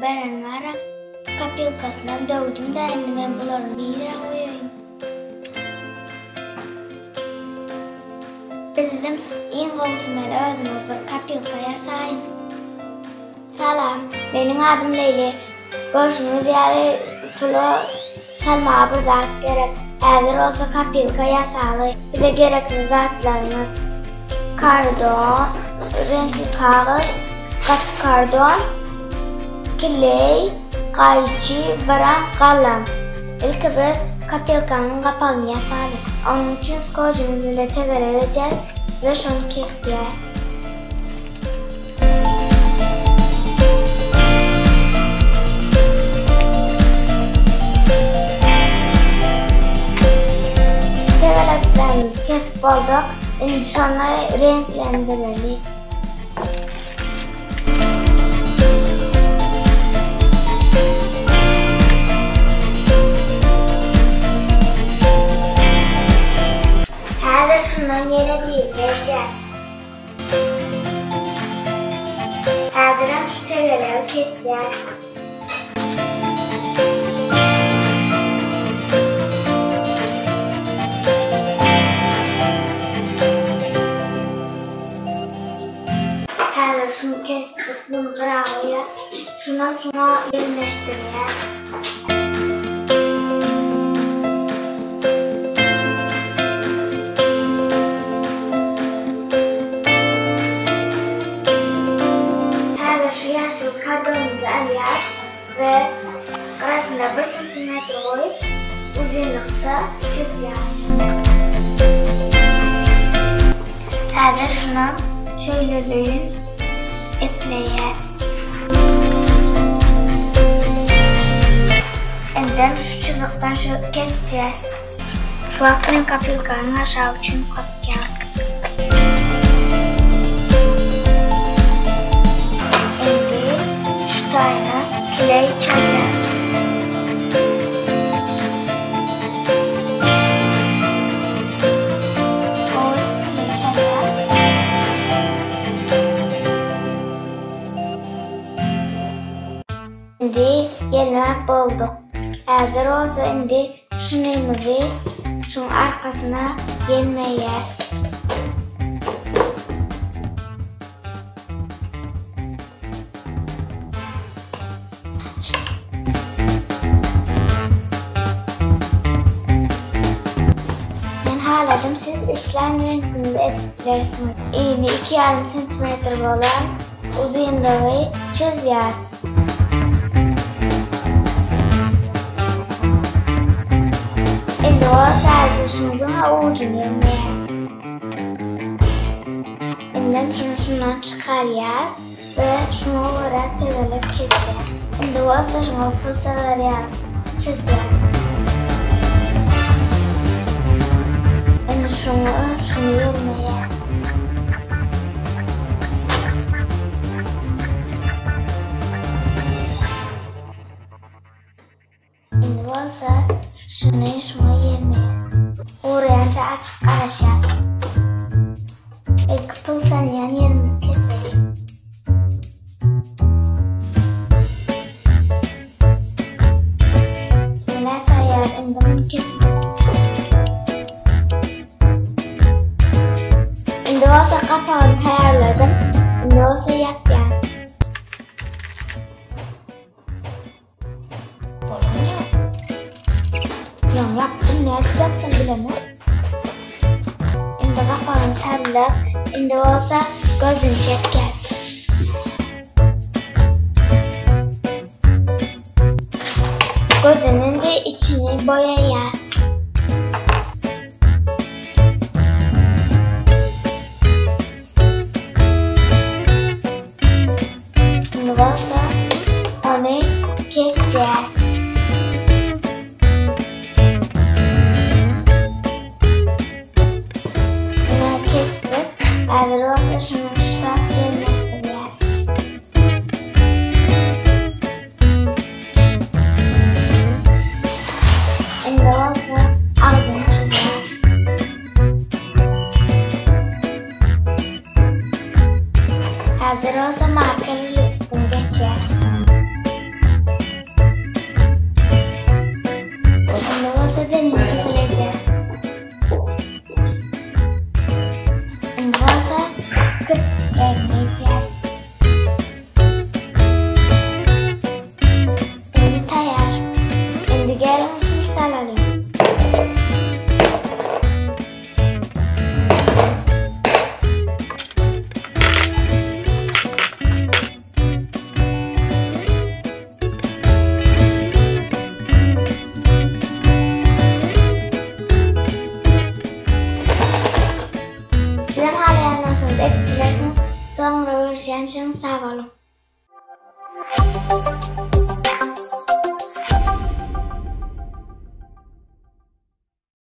beren bara kopilkasynam döwdüm-dä indi men bulary nirä goýaýyn? Bildim, iň gowusy men özüme bir kopilka ýasaýyn. Salam, meniň adym Leýli. Görşüňiz ýaly pula salmaga bir zat gerek. Häzir bolsa kopilka ýasaly. Bize gerekli zatlarymyz kardon, reňkli kagyz, gaty kardon, kleý, gaýçy, biram galam. Ilki biz kopilkanyň gapagyny ýasaly. Onuň üçin skotjymyz bilen tegelek edýäs we şony kesýäs. Tegeleklerimizi kesip bolduk. Indi şony reňklendireli. Häzir şundan ýene birini edýäs. Häzirem şu tegelegi kesýäris. Häzir şuny kesdik, muny gyra goýýas. Şunam şuňa ýerleşdirýäs. Häzir şu ýaşyl kardonymyzy alýas we gyrasynda bir santimetr goýup, uzynlykda çyzýas. Häzir şunam şöýleleýin epleýäs. Indem şu çyzykdan şu kesýäs. Şu wagt men kopilkanyň aşagy üçin kakýan. Indi şu taýyna kleý çalýas. Gowy kleý çalýas. Indi ýelmäp bolduk. Häzir bolsa indi şunymyzy şuň arkasyna ýelmeýäs. Men haladym siz islän reňkiňizi edip bilersiňiz. Ini 2,5 santimetr bolan uzynlygy çyzýas. Indi bolsa häzir şunuň diňe ujuny ýelmeýäs. Indem şuny şundan çykarýas we şuňa görä tegelek kesýäs. Indi bolsa şuňa pul salar ýaly çyzýas. Indi şuňa şuny ýelmeýäs. Indi bolsa şuny şuňa ýelmeýäs. Guraýança açyk garaşýas. Ilki pul salynýan ýerimizi keseli. Ine taýýar, indi muny kesip. Indi bolsa gapagyny taýýarladym. Indi bolsa ýapýan. Bolan Ýaňy ýapdym, nädip ýapdym bilemok. Indi gapagyny saldyk. Indi bolsa gözüni çekýäs. Gözüni indi içini boýaýas.